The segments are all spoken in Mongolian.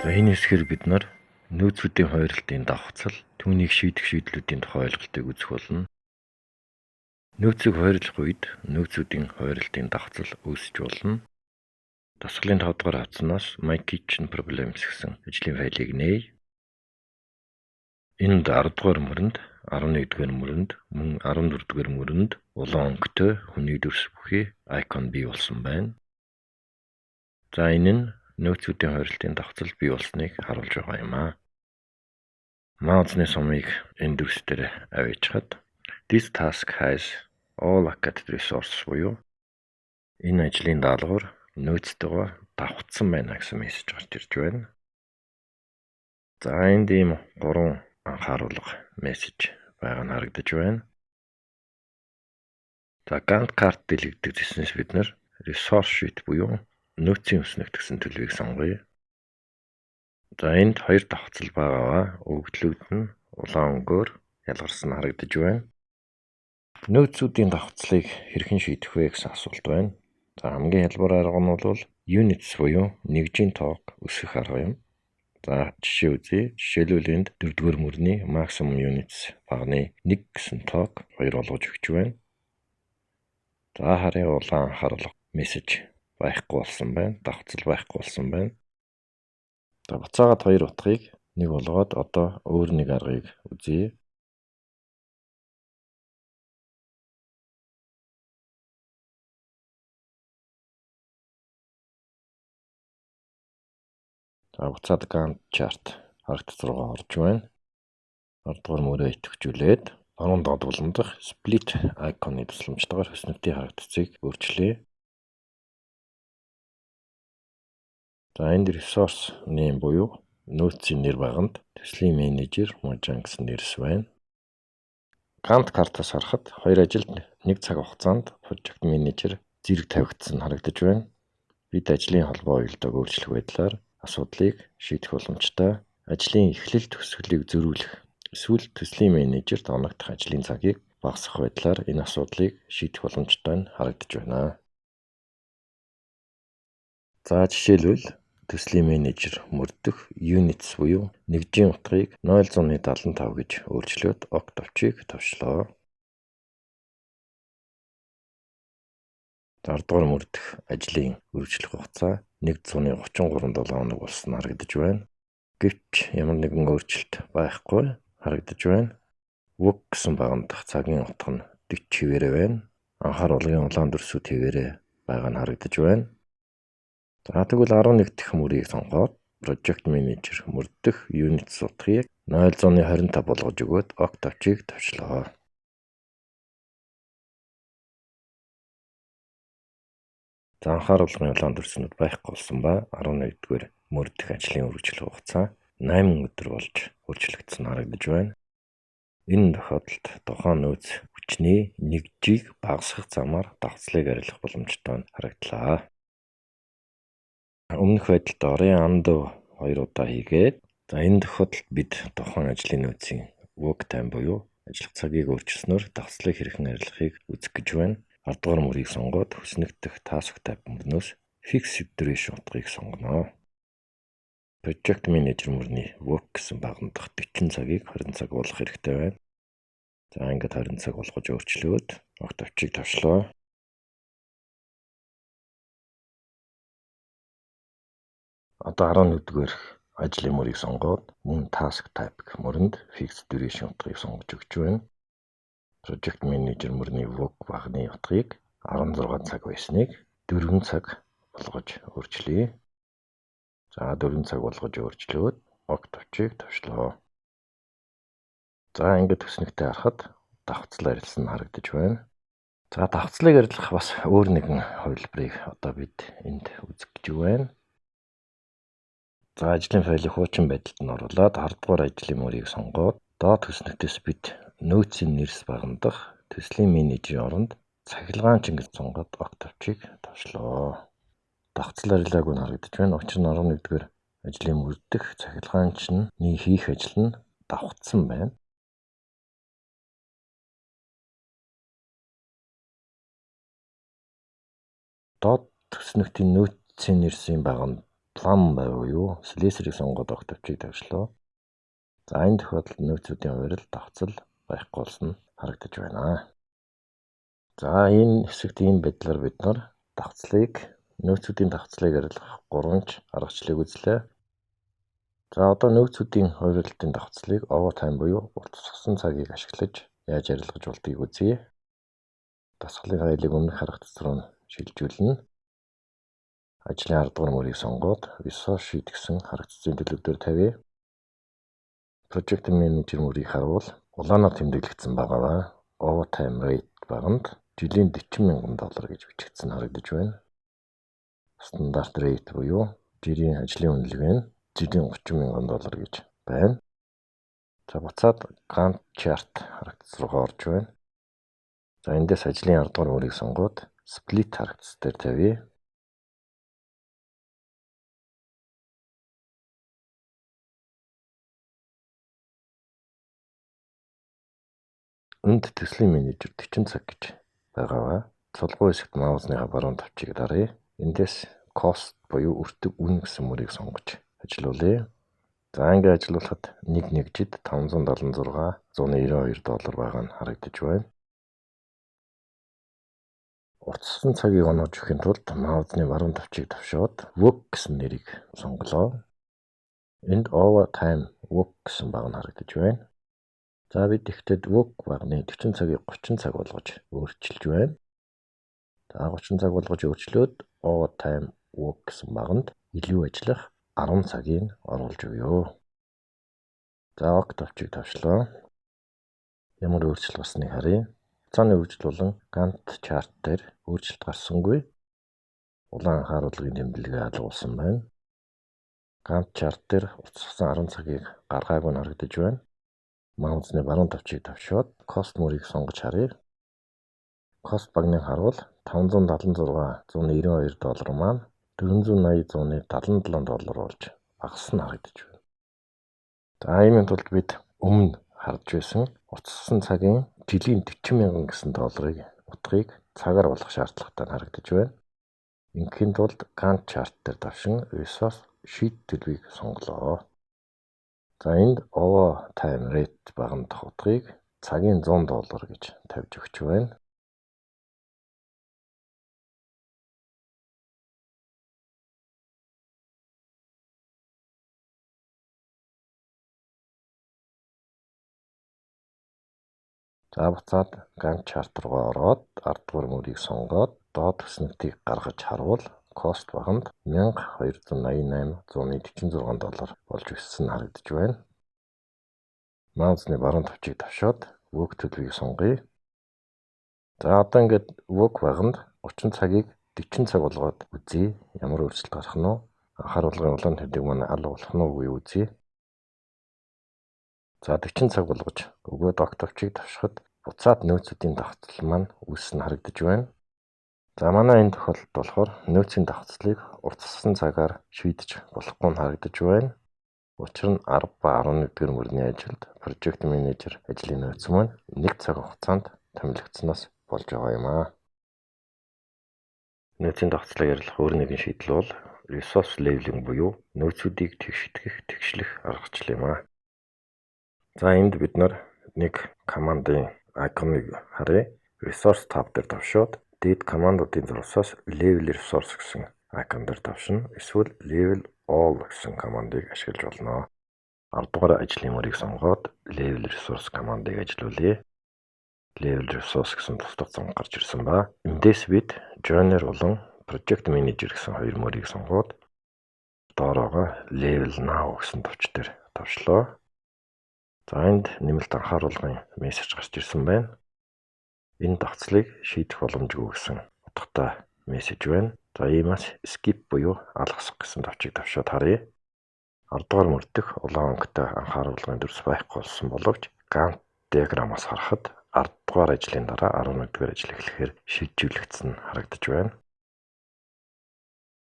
За, энэ хэсгээр бид нар нөөцүүдийн хойролтын давхцал, түүнийг шийдэх шийдлүүдийн тухай ойлголтыг үзэх болно. Нөөцийг хойрлох үед нөөцүүдийн хойролтын давхцал үүсэж болно. Дасгалын 5 дугаар хавтаснаас My Kitchen Problems гэсэн ажлын файлыг нээе. Энд 10 дугаар мөрөнд, 11 дугаар мөрөнд, мөн 14 дугаар мөрөнд улаан өнгөтэй хүний дүрс бүхий icon бий болсон байна. За, энэ нь нөөцүүдийн хойролтын давхцал бий болсныг харуулж байгаа юм аа. Маусны сумыг энэ дүрс дээр аваачхад "This task has all allocated resources" буюу энэ ажлын даалгавар нөөцтэйгөө давхцсан байна гэсэн мессеж гарч ирж байна. За, энд ийм гурван анхааруулга мессеж байгаа нь харагдаж байна. За, Gantt card дэлгэгдэх зэснээс бид нар resource sheet буюу нөөцийн өснөгт гэсэн төлөвийг сонгоё. За, энд хоёр давхцал байгаа. Өгөгдлүүд нь улаан өнгөөр ялгарсан харагдаж байна. Нөөцүүдийн давхцлыг хэрхэн шийдэх вэ гэсэн асуулт байна. За, хамгийн хялбар арга нь бол units буюу нэгжийн тоог өсгөх арга юм. За, жишээ үзье. Жишээлбэл, энд дөрөвдүгээр мөрний maximum units баганы 1 гэсэн тоог 2 болгож өгч байна. За, харъя, улаан анхааруулга мессеж байхгүй болсон байна. Давхцал байхгүй болсон байна. За, буцаагаад хоёр утгыг нэг болгоод одоо өөр нэг аргыг үзье. За, буцаад Gantt chart харагдц руугаа орж байна. 10 дугаар мөрөө идэвхжүүлээд баруун доод булан дах split icon-ы тусламжтайгаар хөснөгтийн харагдцыг өөрчлөе. За, энд resource name буюу нөөцийн нэр баганд төслийн менежер Мужан гэсэн нэрс байна. Gantt картаас харахад хоёр ажилд нэг цаг хугацаанд project manager зэрэг тавигдсан харагдаж байна. Бид ажлын холбоо уялдааг өөрчлөх байдлаар асуудлыг шийдэх боломжтой. Ажлын эхлэл төгсгөлийг зөрүүлэх эсвэл төслийн менежерт оногдох ажлын цагийг багасгах байдлаар энэ асуудлыг шийдэх боломжтой нь харагдаж байна. За, жишээлбэл, төслийн менежер мөрдөх units буюу нэгжийн утгыг 0.75 гэж өөрчлөөд OK товчийг товшлоо. 10 дугаар мөрдөх ажлын үргэлжлэх хугацаа 133 7 хоног болсон харагдаж байна. Гэвч ямар нэгэн өөрчлөлт байхгүй харагдаж байна. Work гэсэн багана дах цагийн утга нь 40 хэвээрээ байна. Анхааруулгын улаан дүрсүүд хэвээрээ байгаа нь харагдаж байна. За, тэгвэл 11 дэх мөрийг сонгоод Project Manager мөрдөх Units утгыг 0.25 болгож өгөөд OK товчийг товшлоо. За, анхааруулгын улаан дүрснүүд байхгүй болсон ба 11-р мөрдөх ажлын үргэлжлэх хугацаа 8 өдөр болж өөрчлөгдсөн харагдаж байна. Энэ тохиолдолд тухайн нөөц хүчний нэгжийг багасгах замаар давхцлыг арилгах боломжтой харагдлаа. Өмнөх байдалд оръё, undo хоёр удаа хийгээд, за, энэ тохиолдолд бид тухайн ажлын нөөцийн work time буюу ажиллах цагийг өөрчилснөөр давхцлыг хэрхэн арилгахыг үзэх гэж байна. 10 дугаар мөрийг сонгоод хөснөгдөх task type мөрнөөс fixed duration утгыг сонгоно. Project Manager мөрний work гэсэн багана дах 40 цагийг 20 цаг болгох хэрэгтэй байна. За, ингээд 20 цаг болгож өөрчлөөд OK товчийг товшлоо. Одоо 11-р ажлын мөрийг сонгоод мөн task type гэх мөрөнд fixed duration утгыг сонгож өгч байна. Project Manager мөрний work баганы утгыг 16 цаг байсныг 4 цаг болгож өөрчлөе. За, 4 цаг болгож өөрчлөөд OK товчийг товшлоо. За, ингээд хөснөгтөө харахад давхцал арилсан харагдаж байна. За, давхцлыг арилгах бас өөр нэгэн хувилбарыг одоо бид энд үзэх гэж байна. За, ажлын файлыг хуучин байдалд нь оруулаад 10 дугаар ажлын мөрийг сонгоод доод хөснөгтөөс бид нөөцийн нэрс багана дах төслийн менежерийн оронд цахилгаанчин гэж сонгоод OK товчийг товшлоо. Давхцал арилаагүй нь харагдаж байна. Учир нь 11-р ажлын мөрдөх цахилгаанчны хийх ажил нь давхцсан байна. Доод түснэгтийн нөөцийн нэрсийн баганд plum буюу слесарийг сонгоод OK товчийг тавьчлаа. За, энэ тохиолдолд нөөцүүдийн хувирал, давхцал байхгүй болсон нь харагдаж байна. За, энэ хэсэгт ийм байдлаар бид нар давхцлыг, нөөцүүдийн давхцлыг арилгах гурван аргачлалыг үзлээ. За, одоо нөөцүүдийн хувиралтын давхцлыг overtime буюу уртасгасан цагийг ашиглаж яаж арилгаж болдгийг үзье. Дасгалын файлыг өмнөх харагдц руу шилжүүлнэ. Ажлын 10 дугаар мөрийг сонгоод Resource Sheet гэсэн харагдцын төлөв дээр тавья. Project Manager мөрийг харуул улаанаар тэмдэглэгдсэн байгаа. Overtime rate баганд жилийн 40 мянган доллар гэж бичигдсэн харагдаж байна. Standard rate буюу жирийн ажлын үнэлгээ нь жилийн 30 мянган доллар гэж байна. За, буцаад Gantt chart харагдц руугаа орж байна. За, эндээс ажлын 10 дугаар мөрийг сонгоод split харагдц дээр тавья. Энд төслийн менежер 40 цаг гэж байгаа. Цулгуй хэсэгт маусныхаа баруун товчийг даръя. Эндээс cost буюу өртөг үн гэсэн мөрийг сонгож ажилуулъя. За, ингээд ажилуулахад нэг нэгжид 576 192 доллар байгаа нь харагдаж байна. Уртасгасан цагийг оноож өгөхийн тулд маусны баруун товчийг товшоод work гэсэн нэрийг сонголоо. Энд overtime work гэсэн баг нь харагдаж байна. За, бид ихтэй work багны 40 цагийг 30 цаг болгож өөрчилж байна. За, 30 цаг болгож өөрчлөөд overtime work гэсэн баганд илүү ажиллах 10 цагийг оруулж өгье. За, OK товчийг товшлоо. Ямар өөрчлөлт гарсныг харъя. Хугацааны өөрчлөлт болон Gantt chart дээр өөрчлөлт гарсангүй. Улаан анхааруулгын тэмдэглэгээ алгуулсан байна. Gantt chart дээр уртасгасан 10 цагийг гаргаагүй нь харагдаж байна. Маусны баруун товчийг товшоод cost мөрийг сонгож харъя. Cost багныг харуул 576 192 доллар маань 480 177 доллар болж багассан харагдаж байна. За, иймийн тулд бид өмнө харж байсан уртасгасан цагийн жилийн 40 мянган гэсэн долларыг утгыг цагаар болох шаардлагатай харагдаж байна. Ингэхийн тулд Gantt chart дээр давшин Resource Sheet төлөвийг сонголоо. За, энд overtime rate баганд утгыг цагийн 100 доллар гэж тавьж өгч байна. За, буцаад Gantt chart руугаа ороод 10 дугаар мөрийг сонгоод доод өснөлтийг гаргаж харуул cost баганд 1288 146 доллар болж өссөн харагдаж байна. Маусны баруун товчийг товшоод work төлөвийг сонгоё. За, одоо ингээд work баганд 30 цагийг 40 цаг болгоод үзье. Ямар өөрчлөлт гарах нь вэ? Анхааруулгын улаан тэмдэг маань алга болох нь уу үзье. За, 40 цаг болгож өгөөд OK товчийг товшиход буцаад нөөцүүдийн давхцал маань үүссэн харагдаж байна. За, манай энэ тохиолдолд болохоор нөөцийн давхцлыг уртасгасан цагаар шийдэж болохгүй нь харагдаж байна. Учир нь 10 ба 11 дугаар мөрний ажилд Project Manager ажлын нөөц маань 1 цаг хугацаанд томилогдсоноос болж байгаа юм аа. Нөөцийн давхцлыг арилгах өөр нэгэн шийдэл бол Resource Leveling буюу нөөцүүдийг тэгшитгэх, тэгшлэх аргачлал юм аа. За, энд бид нар нэг командын icon-ыг харъя. Resource tab дээр товшоод дээд командуудын зурвасаас Level Resource гэсэн icon дээр товшино. Эсвэл Level All гэсэн командыг ашиглаж болно. 10 дугаар ажлын мөрийг сонгоод Level Resource командыг ажилуулъя. Level Resource гэсэн туслах цонх гарч ирсэн ба. Эндээс бид Joiner болон Project Manager гэсэн хоёр мөрийг сонгоод доороогоо Level Now гэсэн товч дээр товшлоо. За, энд нэмэлт анхааруулгын мессеж гарч ирсэн байна. Энэ давхцлыг шийдэх боломжгүй гэсэн утгатай мессеж байна. За, иймээс skip буюу алгасах гэсэн товчийг товшоод харъя. 10 дугаар мөр дэх улаан өнгөтэй анхааруулгын дүрс байхгүй болсон боловч Gantt диаграммаас харахад 10 дугаар ажлын дараа 11 дугаар ажил эхлэхээр шилжүүлэгдсэн харагдаж байна.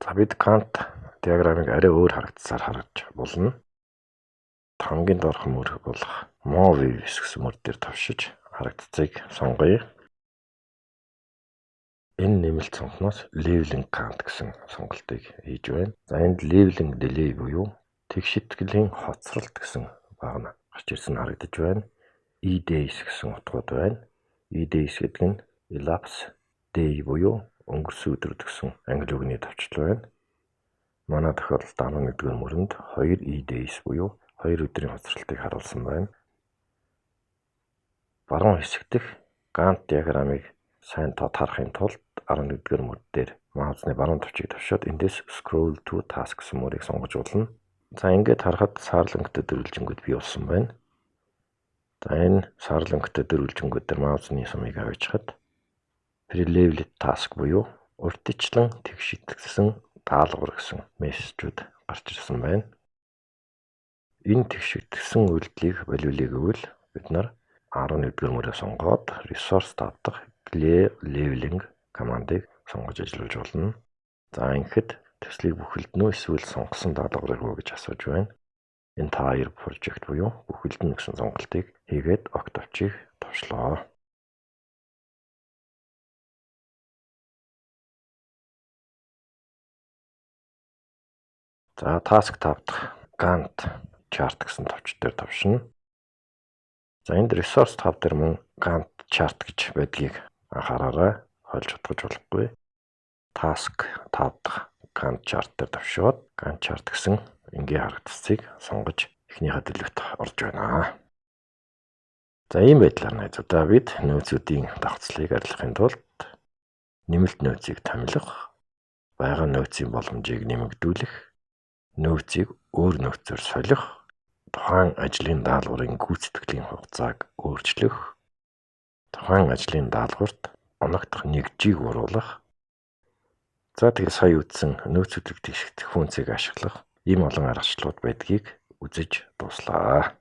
За, бид Gantt диаграммыг арай өөр харагдсаар харж болно. Хамгийн доорх мөр болох More Views гэсэн мөр дээр товшиж харагдцыг сонгоё. Энэ нэмэлт цонхноос Leveling Gantt гэсэн сонголтыг хийж байна. За, энд Leveling Delay буюу тэгшитгэлийн хоцролт гэсэн багана гарч ирсэн харагдаж байна. E-days гэсэн утгууд байна. E-days гэдэг нь elapsed day буюу өнгөрсөн өдрүүд гэсэн англи үгний товчлол байна. Манай тохиолдолд 11-р мөрөнд 2 E-days буюу 2 өдрийн хоцролтыг харуулсан байна. Баруун хэсэг дэх Gantt диаграммыг сайн тод харахын тулд 11-р мөр дээр маусны баруун товчийг товшоод эндээс Scroll to Task гэсэн мөрийг сонгож болно. За, ингээд харахад саарал өнгөтэй дөрвөлжингүүд бий болсон байна. За, энэ саарал өнгөтэй дөрвөлжингүүд дээр маусны сумыг аваачхад Prelabeled Task буюу урьдчилан тэгшитгэсэн даалгавар гэсэн мессежүүд гарч ирсэн байна. Энэ тэгшигдсэн үйлдэлийг болиулъя гэвэл бид нар 11-р мөрөө сонгоод Resource tab дахь Clear Labeling командыг сонгож ажиллуулж болно. За, ингэхэд төслийг бүхэлд нь үү эсвэл сонгосон даалгаврыг уу гэж асууж байна. Entire project буюу бүхэлд нь гэсэн сонголтыг хийгээд OK товчийг товшлоо. За, task tab дахь Gantt chart гэсэн товч дээр товшино. За, энд resource tab дээр мөн Gantt chart гэж байдгийг анхаараарай. Хольж утгаж болохгүй. Task tab дахь Gantt chart дээр товшоод Gantt chart гэсэн энгийн харагдцыг сонгож эхнийхээ төлөвт орж байна. За, ийм байдлаар, найзуудаа, бид нөөцүүдийн давхцлыг арилгахын тулд нэмэлт нөөцийг томилох, байгаа нөөцийн боломжийг нэмэгдүүлэх, нөөцийг өөр нөөцөөр солих, тухайн ажлын даалгаврын гүйцэтгэлийн хугацааг өөрчлөх, тухайн ажлын даалгаварт оногдох нэгжийг бууруулах, за, тэгээд сая үзсэн нөөцүүдийг тэгшигдэх функцийг ашиглах ийм олон аргачлалууд байдгийг үзэж дууслаа.